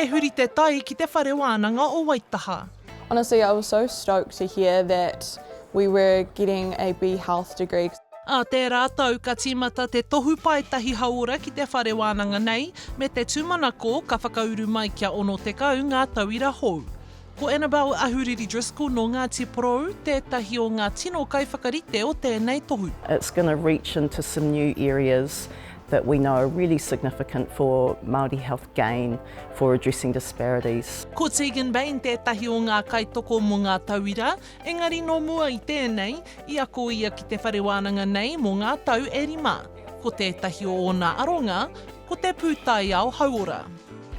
E huri te tai ki te Whare Wānanga o Waitaha. Honestly, I was so stoked to hear that we were getting a BHealth degree. Ā tērā tau ka tīmata te tohu paetahi hauora ki te whare wānanga nei, me te tūmanako ka whakauru mai kia 60 ngā tauira hou. Ko Annabelle Ahuriri Driscoll nō Ngāti Porou tētahi o ngā tino kaiwhakarite o tēnei tohu. It's gonna reach into some new areas that we know are really significant for Māori health gain, for addressing disparities. Ko Tegan Bain tētahi o ngā kaitoko mō ngā tauira, engari nō mua i tēnei, i ako ia ki te whare wānanga nei mō ngā tau e rima. Ko tētahi o ōna aronga, ko te pūtaiao hauora.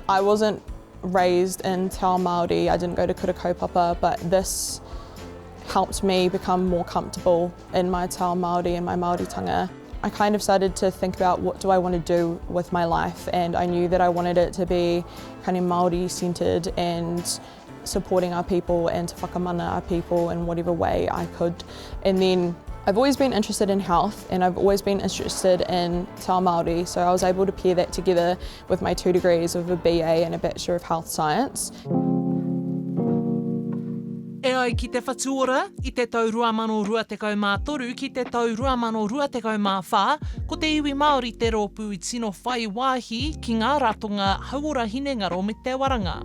I wasn't raised in Te Ao Māori, I didn't go to Kura Kaupapa, but this helped me become more comfortable in my Te Ao Māori and my Māoritanga. I kind of started to think about what do I want to do with my life and I knew that I wanted it to be kind of Māori centered and supporting our people and to whakamana our people in whatever way I could. And then I've always been interested in health and I've always been interested in Te Ao Māori, so I was able to pair that together with my two degrees of a BA and a Bachelor of Health Science. E ai ki Te Whatu Ora, i te tau 2023 ki te tau 2024, ko te iwi Māori te rōpū i tino whai wāhi ki ngā ratonga hauora hinengaro me te waranga.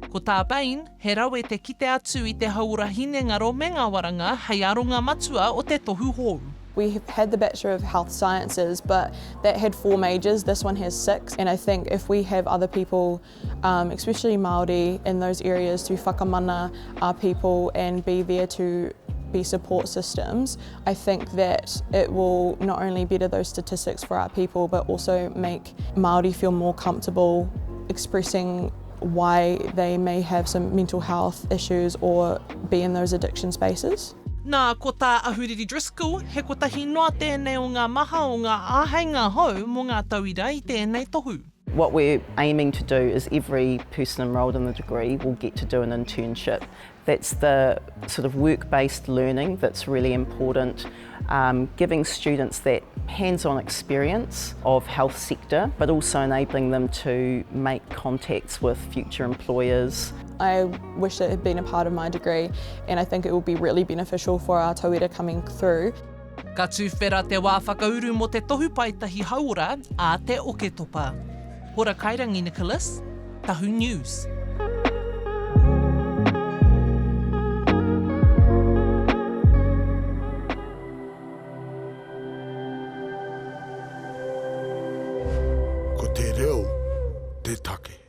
Ko tā Bain, he rawe te kite atu i te hauora hinengaro me ngā waranga hei aronga matua o te tohu hou. We had the Bachelor of Health Sciences but that had four majors, this one has six and I think if we have other people, um, especially Māori in those areas to whakamana our people and be there to be support systems, I think that it will not only better those statistics for our people but also make Māori feel more comfortable expressing why they may have some mental health issues or be in those addiction spaces. Nā, ko tā Ahuriri Driscoll, he kotahi noa tēnei o ngā maha o ngā āheinga hou mō ngā tauira i tēnei tohu. What we're aiming to do is every person enrolled in the degree will get to do an internship. That's the sort of work-based learning that's really important, um, giving students that hands-on experience of health sector, but also enabling them to make contacts with future employers. I wish it had been a part of my degree and I think it will be really beneficial for our tauira coming through. Ka tuwhera te wā whakauru mō te tohu paetahi hauora a te Oketopa. Hora Kairangi Nicholas, Tahu News. Ko te reo te take.